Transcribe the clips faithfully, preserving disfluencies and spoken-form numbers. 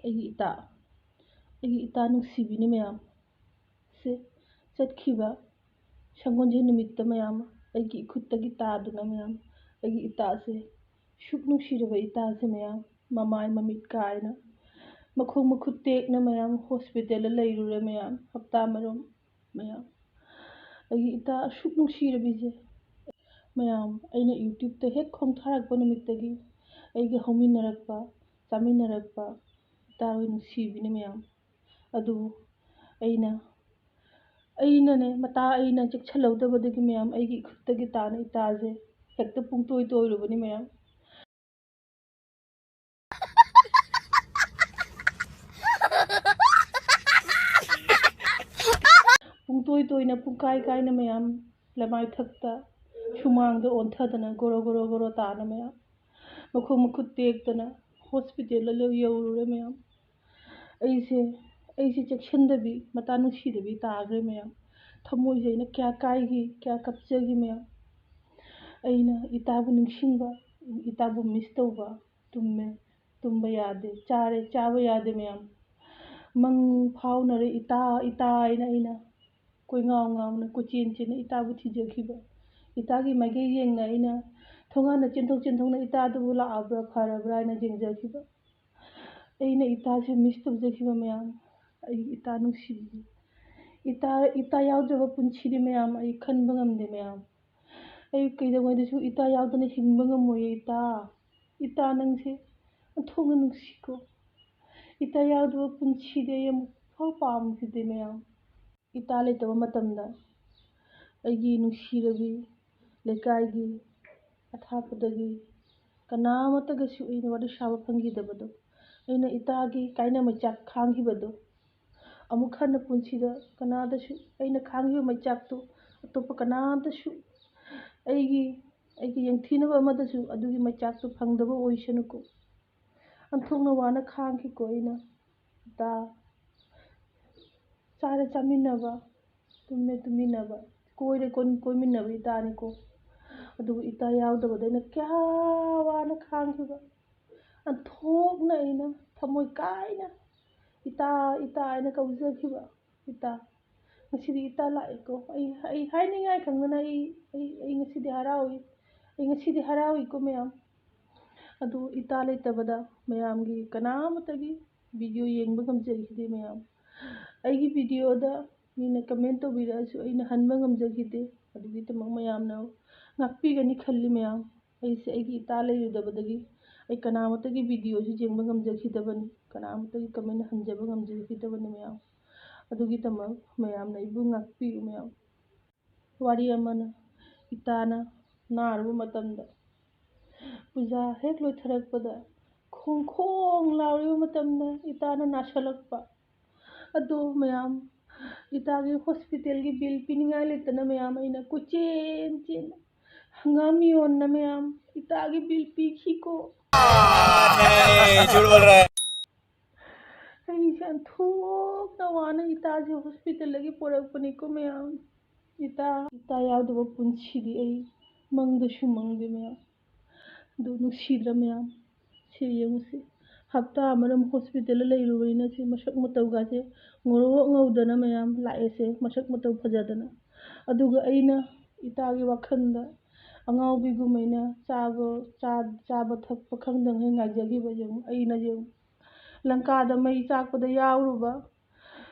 ꯑꯩꯒꯤ ꯏꯇꯥ, ꯑꯩꯒꯤ ꯏꯇꯥ ꯅꯨꯡꯁꯤꯕꯤꯅꯤ ꯃꯌꯥꯝ꯫ ꯁꯦ, ꯆꯠꯈꯤꯕ ꯁꯪꯒꯣꯜꯁꯦꯟ ꯅꯨꯃꯤꯠꯇ ꯃꯌꯥꯝ, ꯑꯩꯒꯤ ꯏꯈꯨꯠꯇꯒꯤ ꯇꯥꯗꯨꯅ ꯃꯌꯥꯝ, ꯑꯩꯒꯤ ꯏꯇꯥꯁꯦ, ꯁꯨꯛ ꯅꯨꯡꯁꯤꯔꯕ ꯏꯇꯥꯁꯦ ꯃꯌꯥꯝ, ꯃꯃꯥꯏ ꯃꯃꯤꯠ ꯀꯥꯏꯅ, ꯃꯈꯣꯡ ꯃꯈꯨꯠ ꯇꯦꯛꯅ ꯃꯌꯥꯝ, ꯍꯣꯁꯄꯤꯇꯥꯜꯗ ꯂꯩꯔꯨꯔꯦ ꯃꯌꯥꯝ, ꯍꯞꯇꯥ ꯑꯃꯔꯣꯝ ꯃꯌꯥꯝ꯫ ꯑꯩꯒꯤ ꯏꯇꯥ ꯑꯁꯨꯛ ꯅꯨꯡꯁꯤꯔꯕꯤꯁꯦ ꯃꯌꯥꯝ, ꯑꯩꯅ YouTubeꯇ ꯍꯦꯛ ꯈꯣꯡꯊꯥꯔꯛꯄ ꯅꯨꯃꯤꯠꯇꯒꯤ ꯑꯩꯒ ꯍꯧꯃꯤꯟꯅꯔꯛꯄ, ꯆꯥꯃꯤꯟꯅꯔꯛꯄ ꯏꯇꯥ ꯍꯣꯏ ꯅꯨꯡꯁꯤꯕꯤꯅꯤ ꯃꯌꯥꯝ꯫ ꯑꯗꯨꯕꯨ ꯑꯩꯅ, ꯑꯩꯅꯅꯦ, ꯃꯇꯥ ꯑꯩꯅ ꯆꯦꯛꯁꯤꯜꯍꯧꯗꯕꯗꯒꯤ ꯃꯌꯥꯝ, ꯑꯩꯒꯤ ꯏꯈꯨꯠꯇꯒꯤ ꯇꯥꯅ ꯏꯇꯥꯁꯦ ꯍꯦꯛꯇ ꯄꯨꯡꯇꯣꯏ ꯇꯣꯏꯔꯨꯕꯅꯤ ꯃꯌꯥꯝ꯫ ꯄꯨꯡꯇꯣꯏ ꯇꯣꯏꯅ, ꯄꯨꯡꯀꯥꯏ ꯀꯥꯏꯅ ꯃꯌꯥꯝ, ꯂꯃꯥꯏꯊꯛꯇ ꯁꯨꯃꯥꯡꯗ ꯑꯣꯟꯊꯗꯅ ꯒꯣꯔꯣ ꯒꯣꯔꯣ ꯒꯣꯔꯣ ꯇꯥꯅ ꯃꯌꯥꯝ, ꯃꯈꯣꯡ ꯃꯈꯨꯠ ꯇꯦꯛꯇꯅ ꯍꯣꯁꯄꯤꯇꯥꯜꯗ ꯂꯣꯏ ꯌꯧꯔꯨꯔꯦ ꯃꯌꯥꯝ꯫ ꯑꯩꯁꯦ, ꯑꯩꯁꯦ ꯆꯦꯛꯁꯤꯟꯗꯕꯤ, ꯃꯇꯥ ꯅꯨꯡꯁꯤꯗꯕꯤ ꯇꯥꯈ꯭ꯔꯦ ꯃꯌꯥꯝ꯫ ꯊꯃꯣꯏꯁꯦ ꯑꯩꯅ ꯀꯌꯥ ꯀꯥꯏꯈꯤ, ꯀꯌꯥ ꯀꯞꯆꯈꯤ ꯃꯌꯥꯝ꯫ ꯑꯩꯅ ꯏꯇꯥꯕꯨ ꯅꯤꯡꯁꯤꯡꯕ, ꯏꯇꯥꯕꯨ ꯃꯤꯁ ꯇꯧꯕ, ꯇꯨꯝꯃꯦ, ꯇꯨꯝꯕ ꯌꯥꯗꯦ, ꯆꯥꯔꯦ, ꯆꯥꯕ ꯌꯥꯗꯦ ꯃꯌꯥꯝ꯫ ꯃꯪ ꯐꯥꯎꯅꯔꯦ ꯏꯇꯥ, ꯏꯇꯥ ꯍꯥꯏꯅ ꯑꯩꯅ ꯀꯣꯏꯉꯥꯎ ꯉꯥꯎꯅ, ꯀꯣꯏꯆꯦꯟ ꯆꯦꯟꯅ ꯏꯇꯥꯕꯨ ꯊꯤꯖꯈꯤꯕ꯫ ꯏꯇꯥꯒꯤ ꯃꯥꯏꯀꯩ ꯌꯦꯡꯅ ꯑꯩꯅ ꯊꯣꯡꯒꯥꯟꯗ ꯆꯦꯟꯊꯣꯛ ꯆꯦꯟꯊꯣꯛꯅ ꯏꯇꯥꯗꯨꯕꯨ ꯂꯥꯛꯑꯕ꯭ꯔꯥ, ꯐꯔꯕ꯭ꯔꯥ ꯍꯥꯏꯅ ꯌꯦꯡꯖꯈꯤꯕ꯫ ꯑꯩꯅ ꯏꯇꯥꯁꯦ ꯃꯤꯁ ꯇꯧꯖꯈꯤꯕ ꯃꯌꯥꯝ, ꯑꯩꯒꯤ ꯏꯇꯥ ꯅꯨꯡꯁꯤꯕꯤ꯫ ꯏꯇꯥ, ꯏꯇꯥ ꯌꯥꯎꯗ꯭ꯔꯕ ꯄꯨꯟꯁꯤꯗꯤ ꯃꯌꯥꯝ ꯑꯩ ꯈꯟꯕ ꯉꯝꯗꯦ ꯃꯌꯥꯝ꯫ ꯑꯩ ꯀꯩꯗꯧꯉꯩꯗꯁꯨ ꯏꯇꯥ ꯌꯥꯎꯗꯅ ꯍꯤꯡꯕ ꯉꯝꯃꯣꯏꯌꯦ ꯏꯇꯥ꯫ ꯏꯇꯥ ꯅꯪꯁꯦ ꯑꯣꯟꯊꯣꯛꯅ ꯅꯨꯡꯁꯤꯀꯣ꯫ ꯏꯇꯥ ꯌꯥꯎꯗꯕ ꯄꯨꯟꯁꯤꯗꯤ ꯑꯩ ꯑꯃꯨꯛꯐꯥꯎ ꯄꯥꯝꯈꯤꯗꯦ ꯃꯌꯥꯝ꯫ ꯏꯇꯥ ꯂꯩꯇꯕ ꯃꯇꯝꯗ ꯑꯩꯒꯤ ꯅꯨꯡꯁꯤꯔꯕꯤ ꯂꯩꯀꯥꯏꯒꯤ ꯑꯊꯥꯞꯄꯗꯒꯤ ꯀꯅꯥ ꯑꯃꯠꯇꯒꯁꯨ ꯑꯩꯅ ꯋꯥꯔꯤ ꯁꯥꯕ ꯐꯪꯈꯤꯗꯕꯗꯣ, ꯑꯩꯅ ꯏꯇꯥꯒꯤ ꯀꯥꯏꯅ ꯃꯩꯆꯥꯛ ꯈꯥꯡꯈꯤꯕꯗꯣ, ꯑꯃꯨꯛ ꯍꯟꯅ ꯄꯨꯟꯁꯤꯗ ꯀꯅꯥꯗꯁꯨ ꯑꯩꯅ ꯈꯥꯡꯈꯤꯕ ꯃꯩꯆꯥꯛꯇꯨ ꯑꯇꯣꯞꯄ ꯀꯅꯥꯗꯁꯨ ꯑꯩꯒꯤ, ꯑꯩꯒꯤ ꯌꯦꯡꯊꯤꯅꯕ ꯑꯃꯗꯁꯨ ꯑꯗꯨꯒꯤ ꯃꯩꯆꯥꯛꯇꯨ ꯐꯪꯗꯕ ꯑꯣꯏꯁꯅꯨꯀꯣ꯫ ꯑꯣꯟꯊꯣꯛꯅ ꯋꯥꯅ ꯈꯥꯡꯈꯤꯀꯣ ꯑꯩꯅ꯫ ꯏꯇꯥ, ꯆꯥꯔꯦ ꯆꯥꯃꯤꯟꯅꯕ, ꯇꯨꯝꯃꯦ ꯇꯨꯝꯃꯤꯟꯅꯕ, ꯀꯣꯏꯔꯦ ꯀꯣꯏ-, ꯀꯣꯏꯃꯤꯟꯅꯕ ꯏꯇꯥꯅꯤꯀꯣ꯫ ꯑꯗꯨꯕꯨ ꯏꯇꯥ ꯌꯥꯎꯗꯕꯗ ꯑꯩꯅ ꯀꯌꯥ ꯋꯥꯅ ꯈꯥꯡꯈꯤꯕ꯫ ꯑꯣꯟꯊꯣꯛꯅ ꯑꯩꯅ ꯊꯃꯣꯏ ꯀꯥꯏꯅ "ꯏꯇꯥ, ꯏꯇꯥ" ꯍꯥꯏꯅ ꯀꯧꯖꯈꯤꯕ꯫ "ꯏꯇꯥ, ꯉꯁꯤꯗꯤ ꯏꯇꯥ ꯂꯥꯛꯑꯦꯀꯣ꯫ ꯑꯩ, ꯑꯩ ꯍꯥꯏꯅꯤꯡꯉꯥꯏ ꯈꯪꯗꯅ ꯑꯩ, ꯑꯩ, ꯑꯩ ꯉꯁꯤꯗꯤ ꯍꯔꯥꯎꯏ꯫ ꯑꯩ ꯉꯁꯤꯗꯤ ꯍꯔꯥꯎꯏꯀꯣ ꯃꯌꯥꯝ"꯫ ꯑꯗꯨ ꯏꯇꯥ ꯂꯩꯇꯕꯗ ꯃꯌꯥꯝꯒꯤ ꯀꯅꯥ ꯑꯃꯠꯇꯒꯤ video ꯌꯦꯡꯕ ꯉꯝꯖꯈꯤꯗꯦ ꯃꯌꯥꯝ꯫ ꯑꯩꯒꯤ videoꯗ ꯃꯤꯅ comment ꯇꯧꯕꯤꯔꯛꯑꯁꯨ ꯑꯩꯅ ꯍꯟꯕ ꯉꯝꯖꯈꯤꯗꯦ꯫ ꯑꯗꯨꯒꯤꯗꯃꯛ ꯃꯌꯥꯝꯅ ꯉꯥꯛꯄꯤꯒꯅꯤ ꯈꯜꯂꯤ ꯃꯌꯥꯝ꯫ ꯑꯩꯁꯦ ꯑꯩꯒꯤ ꯏꯇꯥ ꯂꯩꯔꯨꯗꯕꯗꯒꯤ ꯑꯩ ꯀꯅꯥꯃꯠꯇꯒꯤ videoꯁꯨ ꯌꯦꯡꯕ ꯉꯝꯖꯈꯤꯗꯕꯅꯤ, ꯀꯅꯥꯃꯠꯇꯒꯤ comment ꯍꯟꯖꯕ ꯉꯝꯖꯈꯤꯗꯕꯅꯤ ꯃꯌꯥꯝ꯫ ꯑꯗꯨꯒꯤꯗꯃꯛ ꯃꯌꯥꯝꯅ ꯑꯩꯕꯨ ꯉꯥꯛꯄꯤꯌꯨ ꯃꯌꯥꯝ꯫ ꯋꯥꯔꯤ ꯑꯃꯅ, ꯏꯇꯥꯅ ꯅꯥꯔꯨꯕ ꯃꯇꯝꯗ, ꯄꯨꯖꯥ ꯍꯦꯛ ꯂꯣꯏꯊꯔꯛꯄꯗ ꯈꯣꯡ ꯈꯣꯡ ꯂꯥꯎꯔꯤꯕ ꯃꯇꯝꯗ ꯏꯇꯥꯅ ꯅꯥꯁꯜꯂꯛꯄ꯫ ꯑꯗꯣ ꯃꯌꯥꯝ, ꯏꯇꯥꯒꯤ hospitalꯒꯤ bill ꯄꯤꯅꯤꯡꯉꯥꯏ ꯂꯩꯇꯅ ꯃꯌꯥꯝ ꯑꯩꯅ ꯀꯣꯏꯆꯦꯟ ꯆꯦꯟ ꯍꯪꯒꯥꯝ ꯌꯣꯟꯅ ꯃꯌꯥꯝ ꯏꯇꯥꯒꯤ bill ꯄꯤꯈꯤꯀꯣ꯫ ꯑꯩꯁꯦ ꯑꯣꯟꯊꯣꯛꯅ ꯋꯥꯅ ꯏꯇꯥꯁꯦ hospitalꯗꯒꯤ ꯄꯣꯔꯛꯄꯅꯤꯀꯣ ꯃꯌꯥꯝ꯫ ꯏꯇꯥ, ꯏꯇꯥ ꯌꯥꯎꯗꯕ ꯄꯨꯟꯁꯤꯗꯤ ꯑꯩ ꯃꯪꯗꯁꯨ ꯃꯪꯗꯦ ꯃꯌꯥꯝ꯫ ꯑꯗꯨ ꯅꯨꯡꯁꯤꯗ꯭ꯔꯥ ꯃꯌꯥꯝ? ꯁꯤ ꯌꯦꯡꯉꯨꯁꯤ, ꯍꯞꯇꯥ ꯑꯃꯔꯣꯝ hospitalꯗ ꯂꯩꯔꯨꯕꯅꯤꯅ ꯁꯤ ꯃꯁꯛ ꯃꯇꯧꯒꯁꯦ ꯉꯧꯔꯣꯛ ꯉꯧꯗꯅ ꯃꯌꯥꯝ ꯂꯥꯛꯑꯦꯁꯦ, ꯃꯁꯛ ꯃꯇꯧ ꯐꯖꯗꯅ꯫ ꯑꯗꯨꯒ ꯑꯩꯅ ꯏꯇꯥꯒꯤ ꯋꯥꯈꯜꯗ ꯑꯉꯥꯎꯕꯤꯒꯨꯝꯃꯥꯏꯅ ꯆꯥꯕ, ꯆꯥ-, ꯆꯥꯕ ꯊꯛꯄ ꯈꯪꯗꯉꯩ ꯉꯥꯏꯖꯈꯤꯕ ꯌꯦꯡꯉꯨ, ꯑꯩꯅ ꯌꯦꯡꯉꯨ꯫ ꯂꯪꯀꯥꯗ ꯃꯩ ꯆꯥꯛꯄꯗ ꯌꯥꯎꯔꯨꯕ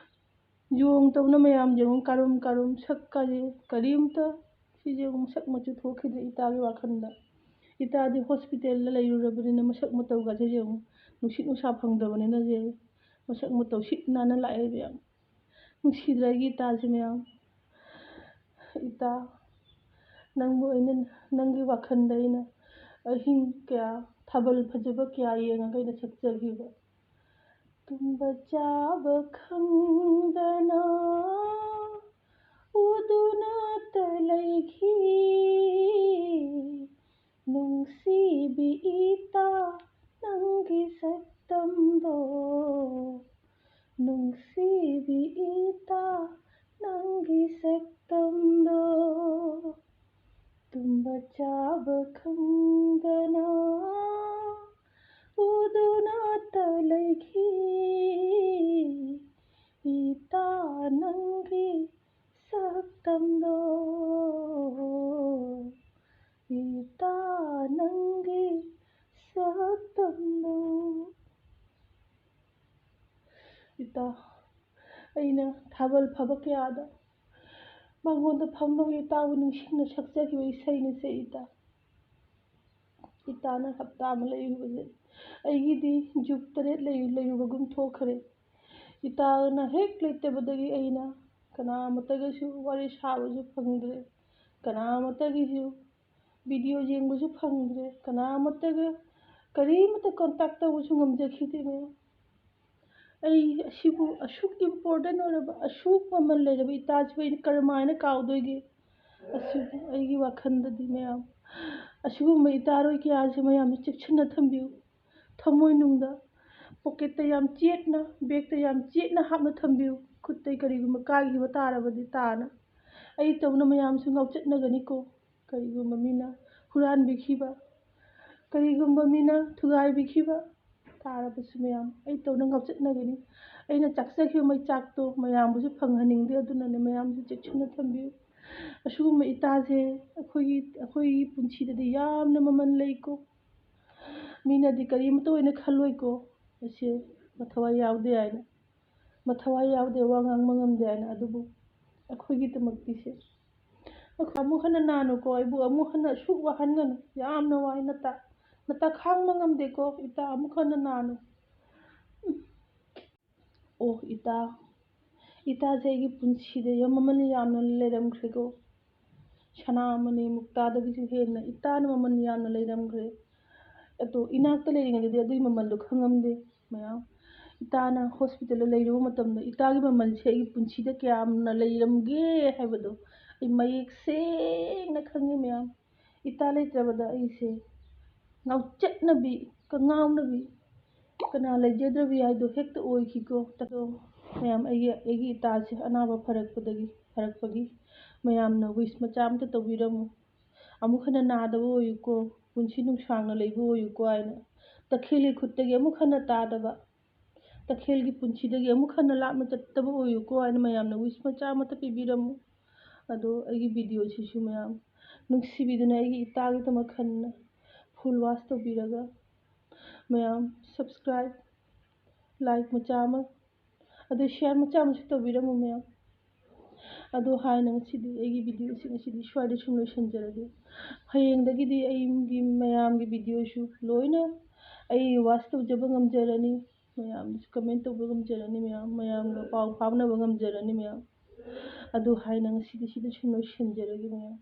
ꯌꯣꯡ ꯇꯧꯅ ꯃꯌꯥꯝ ꯌꯦꯡꯉꯨ, ꯀꯥꯔꯨꯝ ꯀꯥꯔꯨꯝ ꯁꯛꯀꯁꯦ ꯀꯔꯤꯝꯇ, ꯁꯤꯁꯦ ꯌꯦꯡꯉꯨ, ꯃꯁꯛ ꯃꯆꯨ ꯊꯣꯛꯈꯤꯗ꯭ꯔꯦ ꯏꯇꯥꯒꯤ ꯋꯥꯈꯜꯗ꯫ ꯏꯇꯥꯗꯤ hospitalꯗ ꯂꯩꯔꯨꯔꯕꯅꯤꯅ ꯃꯁꯛ ꯃꯇꯧꯒꯁꯦ ꯌꯦꯡꯉꯨ, ꯅꯨꯡꯁꯤꯠ ꯅꯨꯡꯁꯥ ꯐꯪꯗꯕꯅꯤꯅ ꯌꯦꯡꯉꯨ, ꯃꯁꯛ ꯃꯇꯧ ꯁꯤꯠ ꯅꯥꯟꯅ ꯂꯥꯛꯑꯦ ꯃꯌꯥꯝ꯫ ꯅꯨꯡꯁꯤꯗ꯭ꯔꯥ ꯑꯩꯒꯤ ꯏꯇꯥꯁꯦ ꯃꯌꯥꯝ? ꯏꯇꯥ, ꯅꯪꯕꯨ ꯑꯩꯅ, ꯅꯪꯒꯤ ꯋꯥꯈꯜꯗ ꯑꯩꯅ ꯑꯍꯤꯡ ꯀꯌꯥ, ꯊꯥꯕꯜ ꯐꯖꯕ ꯀꯌꯥ ꯌꯦꯡꯉꯒ ꯑꯩꯅ ꯁꯛꯆꯈꯤꯕ꯫ ꯇꯨꯝꯕ ꯆꯥꯕ ꯈꯪꯗꯅ ꯎꯗꯨꯅꯇ ꯂꯩꯈꯤ ꯅꯨꯡꯁꯤꯕꯤ ꯏꯇꯥ ꯅꯪꯒꯤ ꯁꯛꯇꯝꯗꯣ, ꯅꯨꯡꯁꯤꯕꯤ ꯏꯇꯥ ꯅꯪꯒꯤ ꯁꯛꯇꯝꯗꯣ꯫ ꯇꯨꯝꯕ ꯆꯥꯕ ꯈꯪꯗꯅ ꯎꯗꯨꯅꯇ ꯂꯩ ꯏꯇꯥ, ꯑꯩꯅ ꯊꯥꯕꯜ ꯐꯕ ꯀꯌꯥꯗ ꯃꯉꯣꯟꯗ ꯐꯝꯕꯒꯤ ꯏꯇꯥꯕꯨ ꯅꯤꯡꯁꯤꯡꯅ ꯁꯛꯆꯈꯤꯕ ꯏꯁꯩꯅꯤꯁꯦ ꯏꯇꯥ꯫ ꯏꯇꯥꯅ ꯍꯞꯇꯥ ꯑꯃ ꯂꯩꯔꯨꯕꯁꯦ ꯑꯩꯒꯤꯗꯤ ꯖꯨꯛ ꯇꯔꯦꯠ ꯂꯩ-, ꯂꯩꯔꯨꯕꯒꯨꯝ ꯊꯣꯛꯈ꯭ꯔꯦ꯫ ꯏꯇꯥꯅ ꯍꯦꯛ ꯂꯩꯇꯕꯗꯒꯤ ꯑꯩꯅ ꯀꯅꯥꯃꯠꯇꯒꯁꯨ ꯋꯥꯔꯤ ꯁꯥꯕꯁꯨ ꯐꯪꯗ꯭ꯔꯦ, ꯀꯅꯥꯃꯠꯇꯒꯤꯁꯨ ꯚꯤꯗꯤꯑꯣ ꯌꯦꯡꯕꯁꯨ ꯐꯪꯗ꯭ꯔꯦ, ꯀꯅꯥꯃꯠꯇꯒ ꯀꯔꯤꯃꯠꯇ ꯀꯣꯟꯇꯦꯛ ꯇꯧꯕꯁꯨ ꯉꯝꯖꯈꯤꯗꯦ ꯃꯌꯥꯝ꯫ ꯑꯩ ꯑꯁꯤꯕꯨ ꯑꯁꯨꯛ ꯏꯝꯄꯣꯔꯇꯦꯟ ꯑꯣꯏꯔꯕ, ꯑꯁꯨꯛ ꯃꯃꯜ ꯂꯩꯔꯕ ꯏꯇꯥꯁꯤꯕꯨ ꯑꯩꯅ ꯀꯔꯝꯍꯥꯏꯅ ꯀꯥꯎꯗꯣꯏꯒꯦ? ꯑꯁꯤꯕꯨ ꯑꯩꯒꯤ ꯋꯥꯈꯜꯗꯗꯤ ꯃꯌꯥꯝ, ꯑꯁꯤꯒꯨꯝꯕ ꯏꯇꯥꯔꯣꯏ ꯀꯌꯥꯁꯦ ꯃꯌꯥꯝꯁꯨ ꯆꯦꯛꯁꯤꯟꯅ ꯊꯝꯕꯤꯌꯨ꯫ ꯊꯃꯣꯏꯅꯨꯡꯗ, ꯄꯣꯀꯦꯠꯇ ꯌꯥꯝ ꯆꯦꯠꯅ, ꯕꯦꯛꯇ ꯌꯥꯝ ꯆꯦꯠꯅ ꯍꯥꯞꯅ ꯊꯝꯕꯤꯌꯨ꯫ ꯈꯨꯠꯇꯩ ꯀꯔꯤꯒꯨꯝꯕ ꯀꯥꯏꯈꯤꯕ ꯇꯥꯔꯕꯗꯤ ꯇꯥꯅ꯫ ꯑꯩ ꯇꯧꯅ ꯃꯌꯥꯝꯁꯨ ꯉꯥꯎꯆꯠꯅꯒꯅꯤꯀꯣ꯫ ꯀꯔꯤꯒꯨꯝꯕ ꯃꯤꯅ ꯍꯨꯔꯥꯟꯕꯤꯈꯤꯕ, ꯀꯔꯤꯒꯨꯝꯕ ꯃꯤꯅ ꯊꯨꯒꯥꯏꯕꯤꯈꯤꯕ ꯇꯥꯔꯕꯁꯨ ꯃꯌꯥꯝ ꯑꯩ ꯇꯧꯅ ꯉꯥꯎꯆꯠꯅꯒꯅꯤ꯫ ꯑꯩꯅ ꯆꯥꯛꯆꯈꯤꯕ ꯃꯩꯆꯥꯛꯇꯣ ꯃꯌꯥꯝꯕꯨꯁꯨ ꯐꯪꯍꯟꯅꯤꯡꯗꯦ, ꯑꯗꯨꯅꯅꯦ ꯃꯌꯥꯝꯁꯨ ꯆꯦꯛꯁꯤꯟꯅ ꯊꯝꯕꯤꯌꯨ꯫ ꯑꯁꯤꯒꯨꯝꯕ ꯏꯇꯥꯁꯦ ꯑꯩꯈꯣꯏꯒꯤ, ꯑꯩꯈꯣꯏꯒꯤ ꯄꯨꯟꯁꯤꯗꯗꯤ ꯌꯥꯝꯅ ꯃꯃꯜ ꯂꯩꯀꯣ꯫ ꯃꯤꯅꯗꯤ ꯀꯔꯤꯃꯇ ꯑꯣꯏꯅ ꯈꯜꯂꯣꯏꯀꯣ, ꯑꯩꯁꯦ ꯃꯊꯋꯥꯏ ꯌꯥꯎꯗꯦ ꯍꯥꯏꯅ, ꯃꯊꯋꯥꯏ ꯌꯥꯎꯗꯦ, ꯋꯥ ꯉꯥꯡꯕ ꯉꯝꯗꯦ ꯍꯥꯏꯅ꯫ ꯑꯗꯨꯕꯨ ꯑꯩꯈꯣꯏꯒꯤꯗꯃꯛꯇꯤ ꯁꯦ, ꯑꯩꯈꯣꯏ ꯑꯃꯨꯛ ꯍꯟꯅ ꯅꯥꯅꯨꯀꯣ, ꯑꯩꯕꯨ ꯑꯃꯨꯛ ꯍꯟꯅ ꯑꯁꯨꯛ ꯋꯥꯍꯟꯒꯅꯨ꯫ ꯌꯥꯝꯅ ꯋꯥꯏ ꯅꯇꯥ, ꯅꯇꯥ ꯈꯥꯡꯕ ꯉꯝꯗꯦꯀꯣ ꯏꯇꯥ, ꯑꯃꯨꯛ ꯍꯟꯅ ꯅꯥꯅꯨ꯫ ꯑꯣ ꯏꯇꯥ, ꯏꯇꯥꯁꯦ ꯑꯩꯒꯤ ꯄꯨꯟꯁꯤꯗ ꯌꯥꯝ ꯃꯃꯜ ꯌꯥꯝꯅ ꯂꯩꯔꯝꯈ꯭ꯔꯦꯀꯣ꯫ ꯁꯅꯥꯃꯅꯤ ꯃꯨꯛꯇꯥꯗꯒꯤꯁꯨ ꯍꯦꯟꯅ ꯏꯇꯥꯅ ꯃꯃꯜ ꯌꯥꯝꯅ ꯂꯩꯔꯝꯈ꯭ꯔꯦ꯫ ꯑꯗꯣ ꯏꯅꯥꯛꯇ ꯂꯩꯔꯤꯉꯩꯗꯗꯤ ꯑꯗꯨꯒꯤ ꯃꯃꯜꯗꯣ ꯈꯪꯉꯝꯗꯦ ꯃꯌꯥꯝ꯫ ꯏꯇꯥꯅ ꯍꯣꯁꯄꯤꯇꯥꯜꯗ ꯂꯩꯔꯨꯕ ꯃꯇꯝꯗ ꯏꯇꯥꯒꯤ ꯃꯃꯜꯁꯦ ꯑꯩꯒꯤ ꯄꯨꯟꯁꯤꯗ ꯀꯌꯥꯝꯅ ꯂꯩꯔꯝꯒꯦ ꯍꯥꯏꯕꯗꯣ ꯑꯩ ꯃꯌꯦꯛ ꯁꯦꯡꯅ ꯈꯪꯉꯤ ꯃꯌꯥꯝ꯫ ꯏꯇꯥ ꯂꯩꯇ꯭ꯔꯕꯗ ꯑꯩꯁꯦ ꯉꯥꯎꯆꯠꯅꯕꯤ, ꯀꯉꯥꯎꯅꯕꯤ, ꯀꯅꯥ ꯂꯩꯖꯗ꯭ꯔꯕꯤ ꯍꯥꯏꯗꯣ ꯍꯦꯛꯇ ꯑꯣꯏꯈꯤꯀꯣ꯫ ꯑꯗꯣ ꯃꯌꯥꯝ, ꯑꯩꯒꯤ, ꯑꯩꯒꯤ ꯏꯇꯥꯁꯦ ꯑꯅꯥꯕ ꯐꯔꯛꯄꯗꯒꯤ, ꯐꯔꯛꯄꯒꯤ ꯃꯌꯥꯝꯅ ꯋꯤꯁ ꯃꯆꯥ ꯑꯝꯇ ꯇꯧꯕꯤꯔꯝꯃꯨ꯫ ꯑꯃꯨꯛ ꯍꯟꯅ ꯅꯥꯗꯕ ꯑꯣꯏꯌꯨꯀꯣ, ꯄꯨꯟꯁꯤ ꯅꯨꯡꯁꯥꯡꯅ ꯂꯩꯕ ꯑꯣꯏꯌꯨꯀꯣ ꯍꯥꯏꯅ꯫ ꯇꯈꯦꯜꯒꯤ ꯈꯨꯠꯇꯒꯤ ꯑꯃꯨꯛ ꯍꯟꯅ ꯇꯥꯗꯕ, ꯇꯈꯦꯜꯒꯤ ꯄꯨꯟꯁꯤꯗꯒꯤ ꯑꯃꯨꯛ ꯍꯟꯅ ꯂꯥꯞꯅ ꯆꯠꯇꯕ ꯑꯣꯏꯌꯨꯀꯣ ꯍꯥꯏꯅ ꯃꯌꯥꯝꯅ ꯋꯤꯁ ꯃꯆꯥ ꯑꯃꯠꯇ ꯄꯤꯕꯤꯔꯝꯃꯨ꯫ ꯑꯗꯣ ꯑꯩꯒꯤ ꯚꯤꯗꯤꯑꯣꯁꯤꯁꯨ ꯃꯌꯥꯝ ꯅꯨꯡꯁꯤꯕꯤꯗꯨꯅ ꯑꯩꯒꯤ ꯏꯇꯥꯒꯤꯗꯃꯛ ꯍꯟꯅ ꯐꯨꯜ ꯋꯥꯁ ꯇꯧꯕꯤꯔꯒ ꯃꯌꯥꯝ ꯁꯕꯁꯀ꯭ꯔꯥꯏꯕ, ꯂꯥꯏꯛ ꯃꯆꯥ ꯑꯃ ꯑꯗꯨ share ꯃꯆꯥ ꯑꯃꯁꯨ ꯇꯧꯕꯤꯔꯝꯃꯨ ꯃꯌꯥꯝ꯫ ꯑꯗꯨ ꯍꯥꯏꯅ ꯉꯁꯤꯗꯤ ꯑꯩꯒꯤ video ꯁꯤ ꯉꯁꯤꯗꯤ ꯁ꯭ꯋꯥꯏꯗ ꯁꯨꯝ ꯂꯣꯏꯁꯤꯟꯖꯔꯒꯦ꯫ ꯍꯌꯦꯡꯗꯒꯤꯗꯤ ꯑꯩꯒꯤ ꯃꯌꯥꯝꯒꯤ video ꯁꯨ ꯂꯣꯏꯅ ꯑꯩ watch ꯇꯧꯖꯕ ꯉꯝꯖꯔꯅꯤ, ꯃꯌꯥꯝꯗꯁꯨ comment ꯇꯧꯕ ꯉꯝꯖꯔꯅꯤ, ꯃꯌꯥꯝ ꯃꯌꯥꯝꯒ ꯄꯥꯎ ꯐꯥꯎꯅꯕ ꯉꯝꯖꯔꯅꯤ ꯃꯌꯥꯝ꯫ ꯑꯗꯨ ꯍꯥꯏꯅ ꯉꯁꯤꯗꯤ ꯁꯤꯗ ꯁꯨꯝ ꯂꯣꯏꯁꯤꯟꯖꯔꯒꯦ ꯃꯌꯥꯝ꯫